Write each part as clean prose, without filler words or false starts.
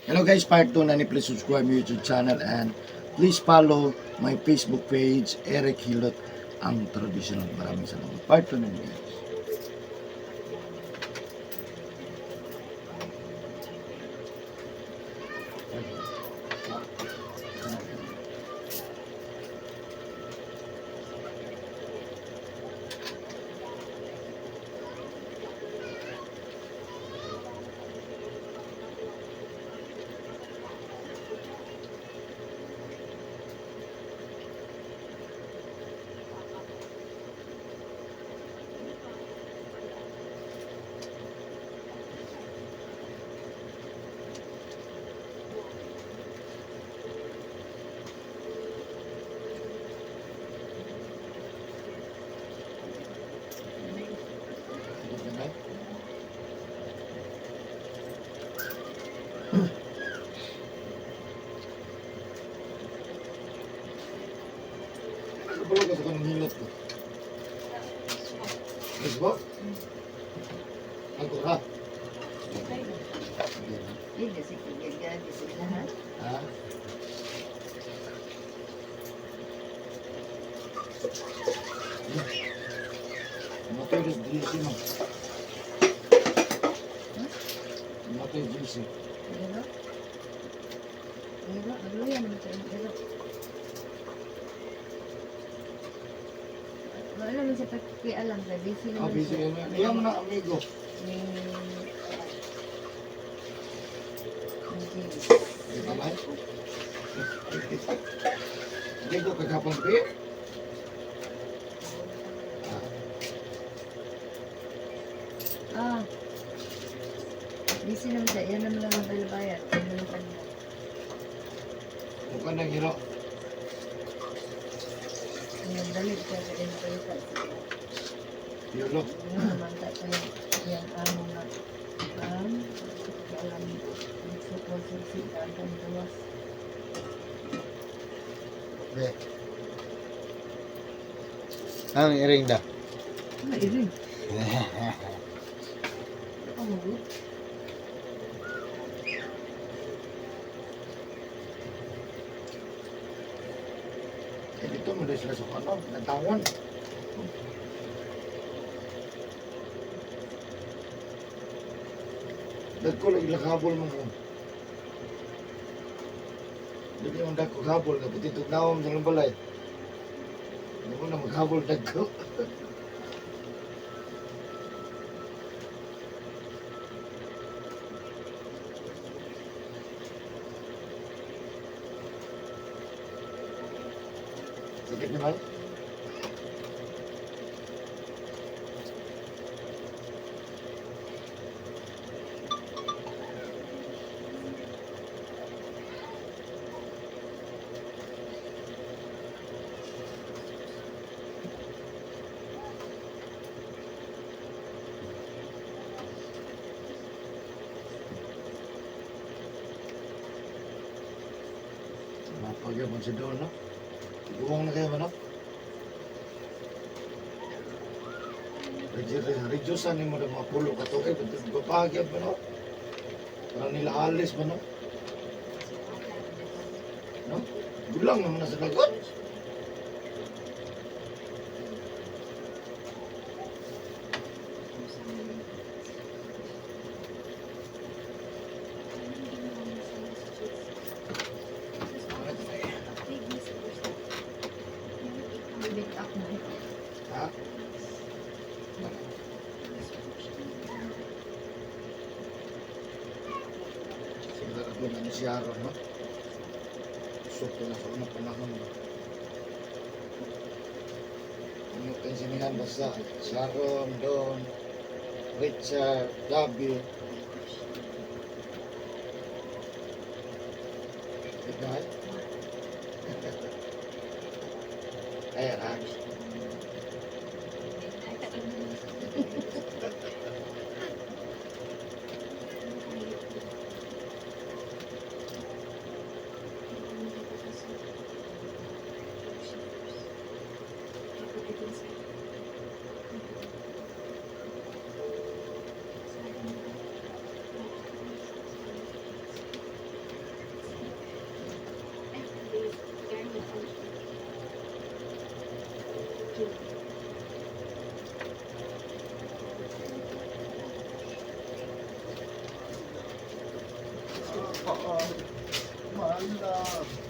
Hello guys, part 2 na ni. Please subscribe my YouTube channel and please follow my Facebook page, Eric Hilot, ang traditional. Maraming salamat. Part 2 na ni, guys. Kabalo ka sa kanang hilot ko. Yes ba? Ako ra. Hindi, sige, gagi sila ha. Ha? Matay rin GC mo. Matay GC. Iro. Iro, magluya naman sa iro. Wala naman siya pakialam kay busy Ah, naman busy siya. na. Iyan mo na, amigo. Ni ni James. Di ba, May? Hindi ko kagapang pi. Ah. Busy naman siya. Yan naman lang ang balabayan. Yan naman kanya. Mukha nang hilo. Ang dali siya sa impalita. Yulo. Ano naman ta yung yung amo nga. Alam nagsuko-susi na ang gawas. Be. Ang iring da. Ano iring? Oh, good. Eh, dito mo dahil sila sa ano, nagtawan. Dagko lagi lakabol mo ko. Dili man dagko habol, kaputi tugnaw sa lang balay. Hindi mo na maghabol dagko. Sakit ni May? Mapagyaman si Don, no? Iguang na kayo ba, no? Reduce ni mo na mga pulo ka to. Eh, bapagyab ba, no? Parang nila alis ba, no? No? Gulang naman na sa lagot. Pick up na. Ha? Siguro na ni si Aaron, no? Sukto na sa unang panahon ba? Ano kayo sinihan basta? Sharon, Don, Richard, Gabi. Ikaw ay? Ayan ha. Oo. My love.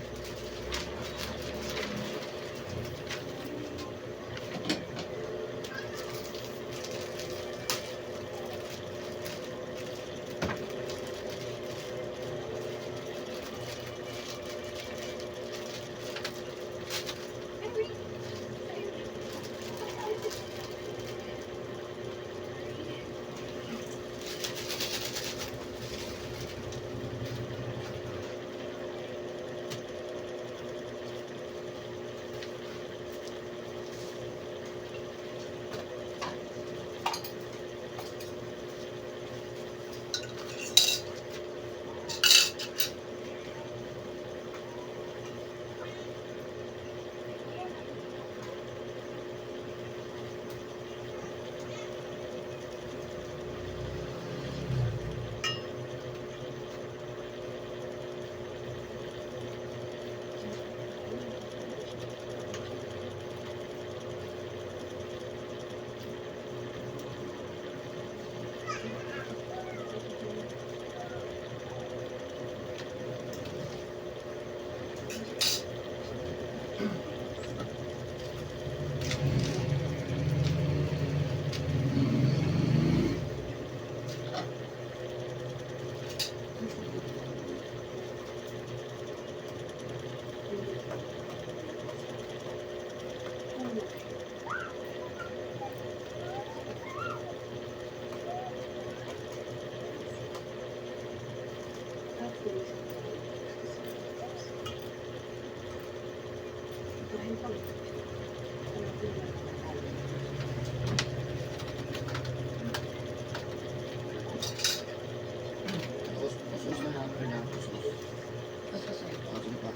Tapos, sus na namin na. Sus. Ah, sige pa.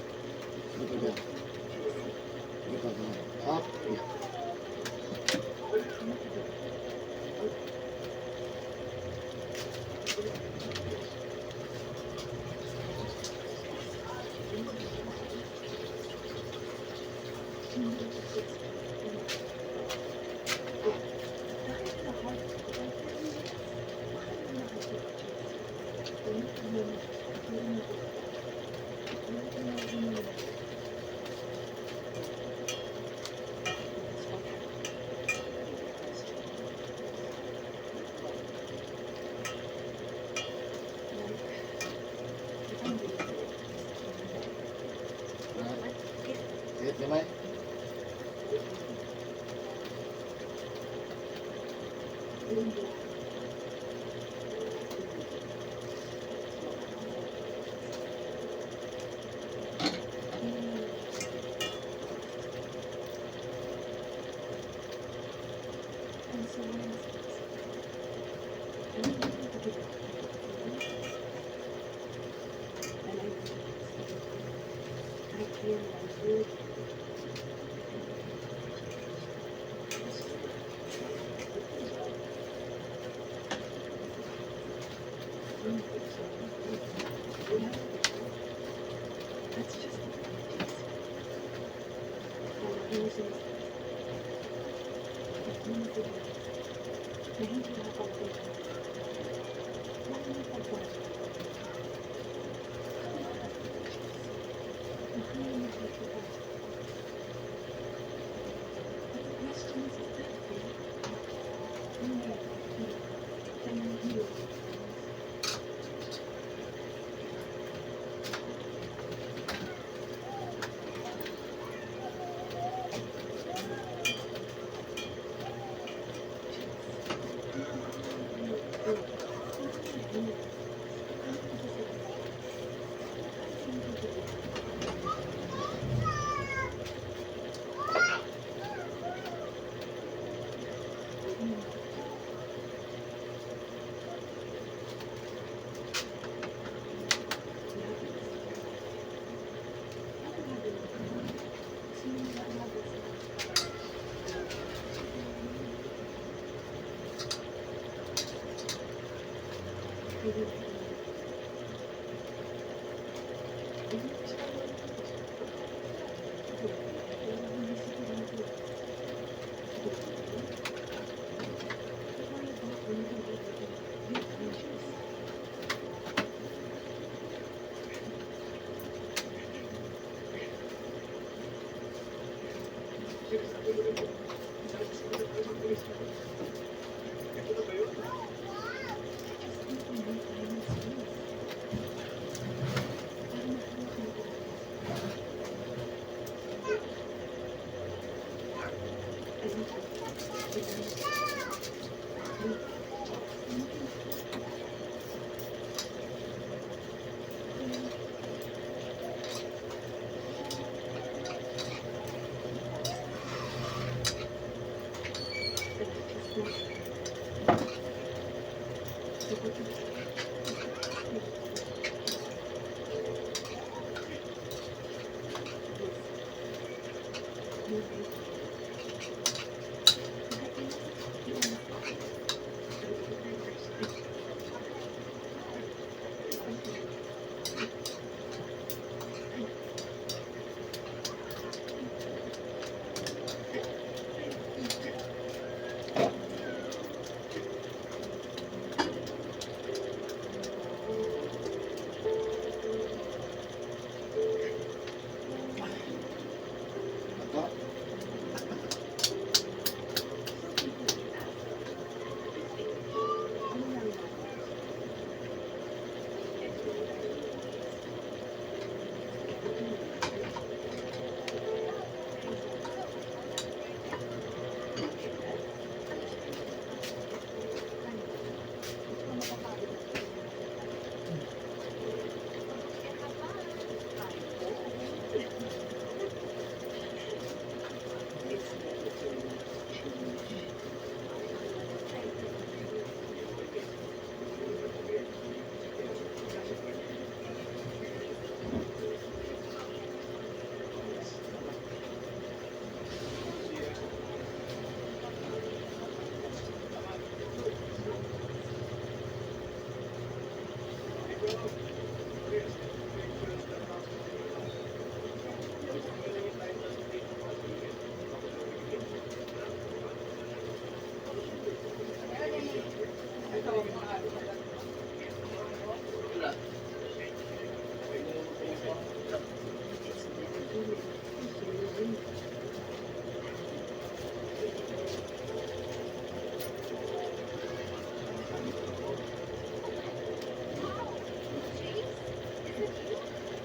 Sige pa dyan. Sige pa dyan. Up. Yeah. Hit gamay. Baby.